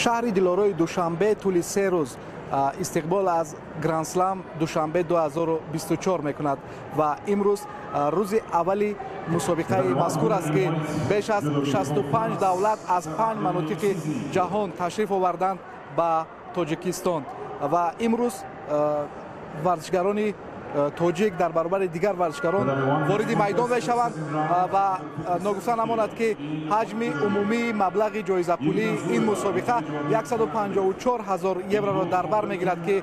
Шаҳри дилорои Душанбе тӯли 3 рӯз истиқбол аз Грандслам Душанбе 2024 мекунад ва имрӯз рӯзи аввали мусобиқаи мазкур аст, ки беш аз 65 давлат аз панҷ манотиқи ҷаҳон ташриф оварданд ба Тоҷикистон. Ва имрӯз варзишгарони тоҷик дар баробари дигар варзишгарон вориди майдон мешаванд. Ва ногуфта намонад, ки ҳаҷми умумии маблағи ҷоизапулии ин мусобиқа 154 ҳазор евроро дар бар мегирад, ки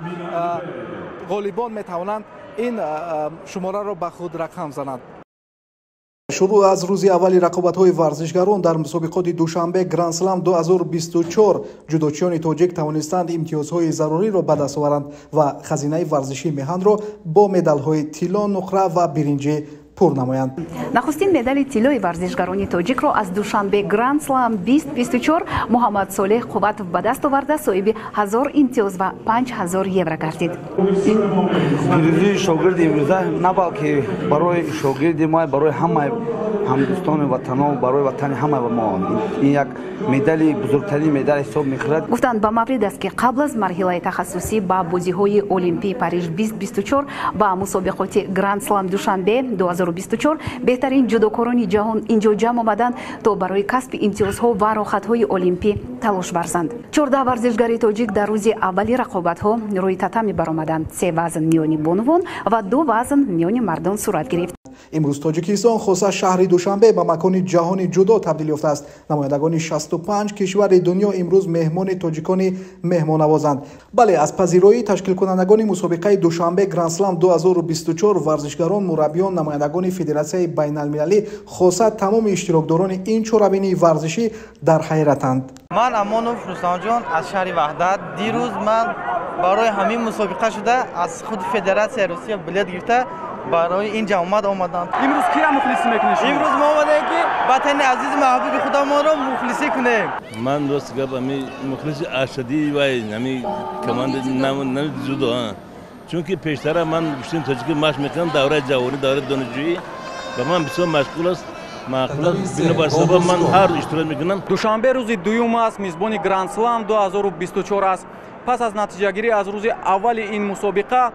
ғолибон метавонанд ин шумораро ба худ рақам зананд. Шурӯъ аз рӯзи аввали рақобатҳои варзишгарон дар мусобиқоти Душанбе Грандслам 2024 ҷудочиёни тоҷик тавонистанд имтиёзҳои заруриро ба даст оваранд ва хазинаи варзишии меҳанро бо медалҳои тилло, нуқра ва биринҷӣ пур намоянд. Нахустин медали тиллои варзишгарони тоҷикро аз Душанбе Грандслам 2024 Муҳаммад Солеҳ Қувватов ба даст оварда, соҳиби 1000 имтиёз ва 5000 евро гардид. Ин пирӯзии шогирди имрӯза на балки барои шогирди мо, барои ҳамаи ҳамдӯстони ватано, барои ватани ҳамаи мо ин як медали, бузургтарин медал ҳисоб мехӯрад. Гуфтанд ба маврид аст, ки қабл аз марҳилаи тахассусӣ ба бозиҳои Олимпии Париж 2024 ба мусобиқоти Грандслам Душанбе 2024 беҳтарин ҷудокорони ҷаҳон инҷо ҷамъ омаданд, то барои касби имтиёзҳо ва роҳхатҳои олимпӣ талош варзанд. 14 варзишгари тоҷик дар рӯзи аввали рақобатҳо рӯи татами баромаданд. Се вазн миёни бонувон ва ду вазн миёни мардон сурат гирифт. Имрӯз Тоҷикистон, хоса шаҳри Душанбе, ба макони ҷаҳони ҷудо табдил ёфтааст. Намояндагони 65 кишвари дунё имрӯз меҳмони тоҷикони меҳмоннавозанд. Бале, аз пазироии ташкилкунандагони мусобиқаи Душанбе Грандслам 2024 варзишгарон, мураббиён, намояндагони федератсияи байналмилалӣ, хоса тамоми иштирокдорони ин чорабинии варзишӣ дар ҳайратанд. Ман Амонов Рустамҷон аз шаҳри Ваҳдат. Дирӯз ман барои ҳамин мусобиқа шуда аз худи Федератсияи Русия билет гирифта, барои ин ҷамоат омадам. Имрӯз кира мухлисӣ мекунед? Имрӯз мо омадем, ки ватани азизи маҳбуби худамонро мухлисӣ кунем. Ман, рост гап, ами мухлиси ашадии вай ами команда нами ҷудо, чунки пештара ман гуштини тоҷикӣ машқ мекардам, давраи ҷавонӣ, давраи донишҷӯӣ, ба ман бисёр машғул аст, маъқул аст. Бинобар сабаб ман ҳар рӯз иштирок мекунам. Душанбе рӯзи дуюм аст мизбони Грандслам 2024 аст. Пас аз натиҷагирӣ аз рӯзи аввали ин мусобиқа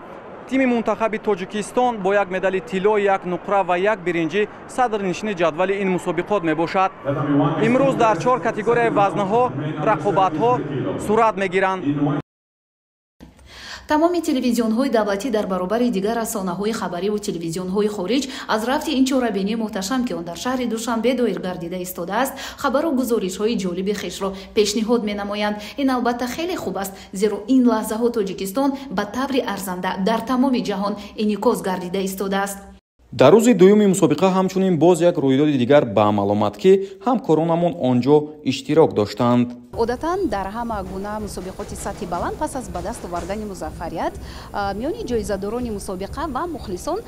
тими мунтахаби Тоҷикистон бо як медали тилло, як нуқра ва як биринҷӣ садрнишини ҷадвали ин мусобиқот мебошад. Имрӯз дар чор категорияи вазнҳо рақобатҳо сурат мегиранд. Тамоми телевизионҳои давлатӣ дар баробари дигар расонаҳои хабариву телевизионҳои хориҷ аз рафти ин чорабинии муҳташам, ки он дар шаҳри Душанбе доир гардида истодааст, хабару гузоришҳои ҷолиби хешро пешниҳод менамоянд. Ин албатта хеле хуб аст, зеро ин лаҳзаҳо Тоҷикистон ба таври арзанда дар тамоми ҷаҳон инъикос гардида истодааст. Дар рӯзи дуюми мусобиқа ҳамчунин боз як рӯйдоди дигар ба амал омад, ки ҳамкоронамон он ҷо иштирок доштанд. Одатан дар ҳама гуна мусобиқоти сатҳи баланд пас аз ба даст овардани музаффарият миёни ҷоизадорони мусобиқа ва мухлисон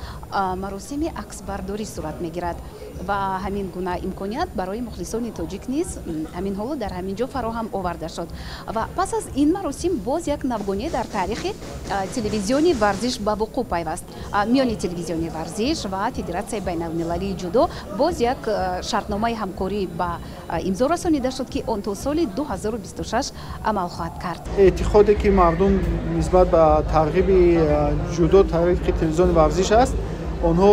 маросими аксбардорӣ сурат мегирад ва ҳамин гуна имконият барои мухлисони тоҷик низ ҳамин ҳоло дар ҳамин ҷо фароҳам оварда шуд. Ва пас аз ин маросим боз як навгонӣ дар таърихи телевизиони варзиш ба вуқӯъ пайваст. Миёни телевизиони варзиш ва Федератсияи байналмилалии ҷудо боз як шартномаи ҳамкорӣ ба имзо расонида шуд, ки он то соли 2026 амал хоҳад кард. Эътиқоде, ки мардум нисбат ба тарғиби ҷудо тариқи телевизиони варзиш аст, онҳо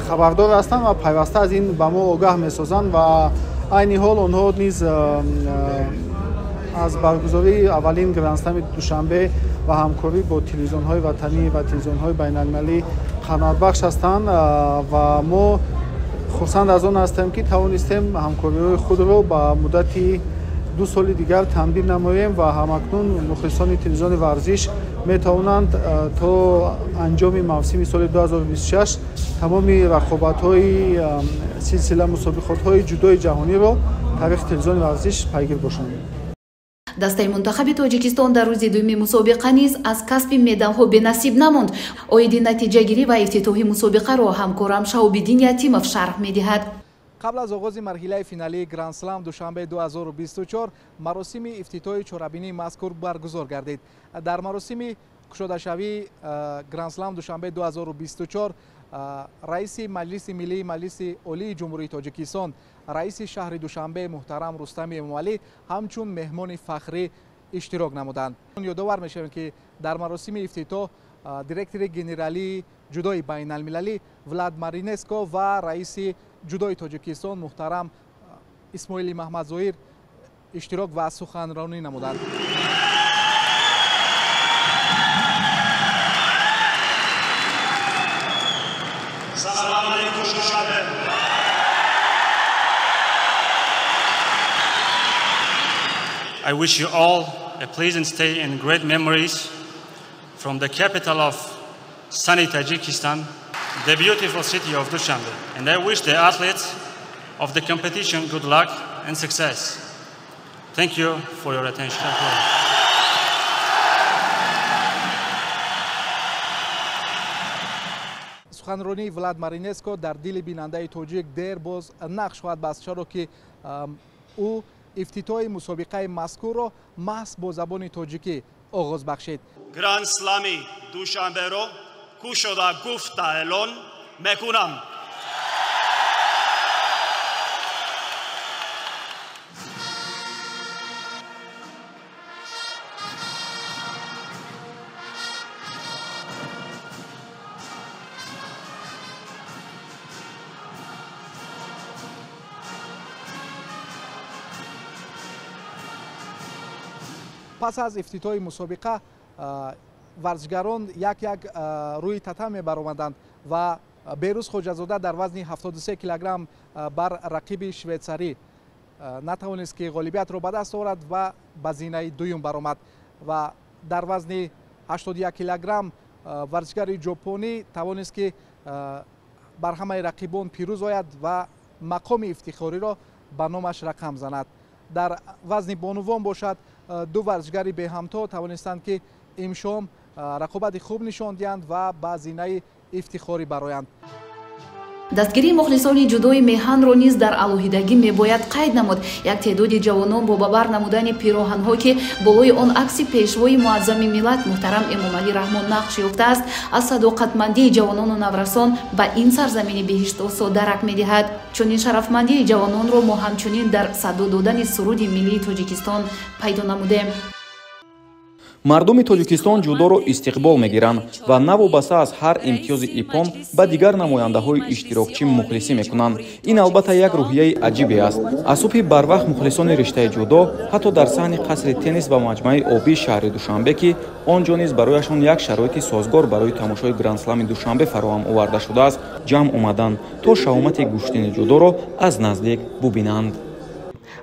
хабардор ҳастанд ва пайваста аз ин ба мо огаҳ месозанд. Ва айни ҳол онҳо низ аз баргузории аввалин Грандслами Душанбе ва ҳамкорӣ бо телевизионҳои ватанӣ ва телевизионҳои байналмилалӣ қаноатбахш ҳастанд. Ва мо хурсанд аз он ҳастем, ки тавонистем ҳамкориҳои худро ба муддати 2 соли дигар тамдид намоем ва ҳамакнун мухлисони телевизиони варзиш метавонанд то анҷоми мавсими соли 2026 тамоми рақобатҳои силсила мусобиқотҳои ҷудои ҷаҳониро тариқи телевизиони варзиш пайгир бошанд. Дастаи мунтахаби Тоҷикистон дар рӯзи дуюми мусобиқа низ аз касби медалҳо бенасиб намонд. Оиди натиҷагирӣ ва ифтитоҳи мусобиқаро ҳамкорам Шаҳобиддин Ятимов шарҳ медиҳад. Қабл аз оғози марҳилаи финалии Грандслам Душанбе 2024 маросими ифтитоҳи чорабинии мазкур баргузор гардид. Дар маросими кушодашавии Грандслам Душанбе 2024 раиси Маҷлиси миллии Маҷлиси Олии Ҷумҳурии Тоҷикистон, Раиси шаҳри Душанбе муҳтарам Рустами Эмомалӣ ҳамчун меҳмони фахрӣ иштирок намуданд. Ёдовар мешавем, ки дар маросими ифтитоҳ директори генералии ҷудои байналмилалӣ Влад Маринеско ва раиси ҷудои Тоҷикистон муҳтарам Исмоили Маҳмадзоир иштирок ва суханронӣ намуданд. Салом алейкум, Душанбе. I wish you all a pleasant stay and great memories from the capital of sunny Tajikistan, the beautiful city of Dushanbe. And I wish the athletes of the competition good luck and success. Thank you for your attention. Суханронии Влад Маринеско дар дили бинандаи тоҷик дер боз нақш хоҳад баст, чаро ки ӯ ифтитоҳи мусобиқаи мазкурро маҳз бо забони тоҷикӣ оғоз бахшид. Гранд-слами Душанберо кушода гуфта эълон мекунам. Пас аз ифтитоҳи мусобиқа варзишгарон як-як рӯи татам мебаромаданд ва Берӯз Хоҷазода дар вазни 73 килограмм бар рақиби швейтсарӣ натавонист, ки ғолибиятро ба даст орад ва ба зинаи дуюм баромад ва дар вазни 81 килограмм варзишгари ҷопонӣ тавонист, ки бар ҳамаи рақибон пирӯз ояд ва мақоми ифтихориро ба номаш рақам занад. Дар вазни бонувон бошад, ду варзишгари беҳамто тавонистанд, ки имшом рақобати хуб нишон диҳанд ва ба зинаи ифтихорӣ бароянд. Дастгирии мухлисони ҷудои меҳанро низ дар алоҳидагӣ мебояд қайд намуд. Як теъдоди ҷавонон бо бабар намудани пироҳанҳо, ки болои он акси пешвои муаззами миллат муҳтарам Эмомалӣ Раҳмон нақш ёфтааст, аз садоқатмандии ҷавонону наврасон ба ин сарзамини беҳиштосо дарак медиҳад. Чунин шарафмандии ҷавононро мо ҳамчунин дар садо додани суруди миллии Тоҷикистон пайдо намудем. Мардуми Тоҷикистон ҷудоро истиқбол мегиранд ва навобаста аз ҳар имтиёзи иппон ба дигар намояндаҳои иштирокчӣ мухлисӣ мекунанд. Ин албатта як рӯҳияи аҷибе аст. Аз субҳи барвақт мухлисони риштаи ҷудо ҳатто дар саҳни қасри теннис ва маҷмӯаи обии шаҳри Душанбе, ки он ҷо низ барояшон як шароити созгор барои тамошои грандслами Душанбе фароҳам оварда шудааст, ҷамъ омаданд, то шаҳомати гӯштини ҷудоро аз наздик бубинанд.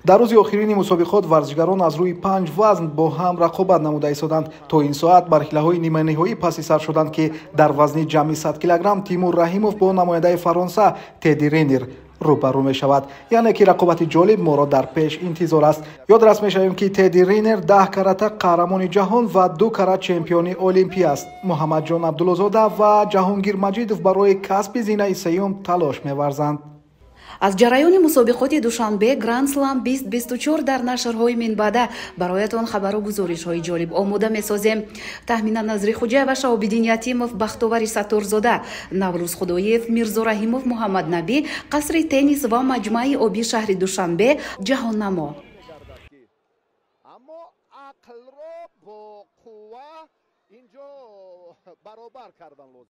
Дар рӯзи охирини мусобиқот варзишгарон аз рӯи 5 вазн бо ҳам рақобат намуда истоданд. То ин соат марҳилаҳои ниманиҳоӣ паси сар шуданд, ки дар вазни ҷамъи 100 килограмм Тимур Раҳимов бо намояндаи Фаронса Теди Ринер рӯбарӯ мешавад. Яъне ки рақобати ҷолиб моро дар пеш интизор аст. Ёдрас мешавем, ки Теди Ринер 10 карата қаҳрамони ҷаҳон ва 2 карат чемпиони олимпӣ аст. Муҳаммадҷон Абдуллозода ва Ҷаҳонгир Маҷидов барои касби зинаи сеюм талош меварзанд. Аз ҷараёни мусобиқоти Душанбе Гранд-слам 2024 дар нашрҳои минбаъда бароятон хабару гузоришҳои ҷолиб омода месозем. Таҳмина Назрихуҷаева, Шаҳобиддин Ятимов, Бахтовари Сатторзода, Наврӯз Худоев, Мирзо Раҳимов, Муҳаммаднабӣ, қасри теннис ва маҷмӯаи обии шаҳри Душанбе, Ҷаҳоннамо. Аммо ақлро бо қувва инҷо баробар кардан лозим.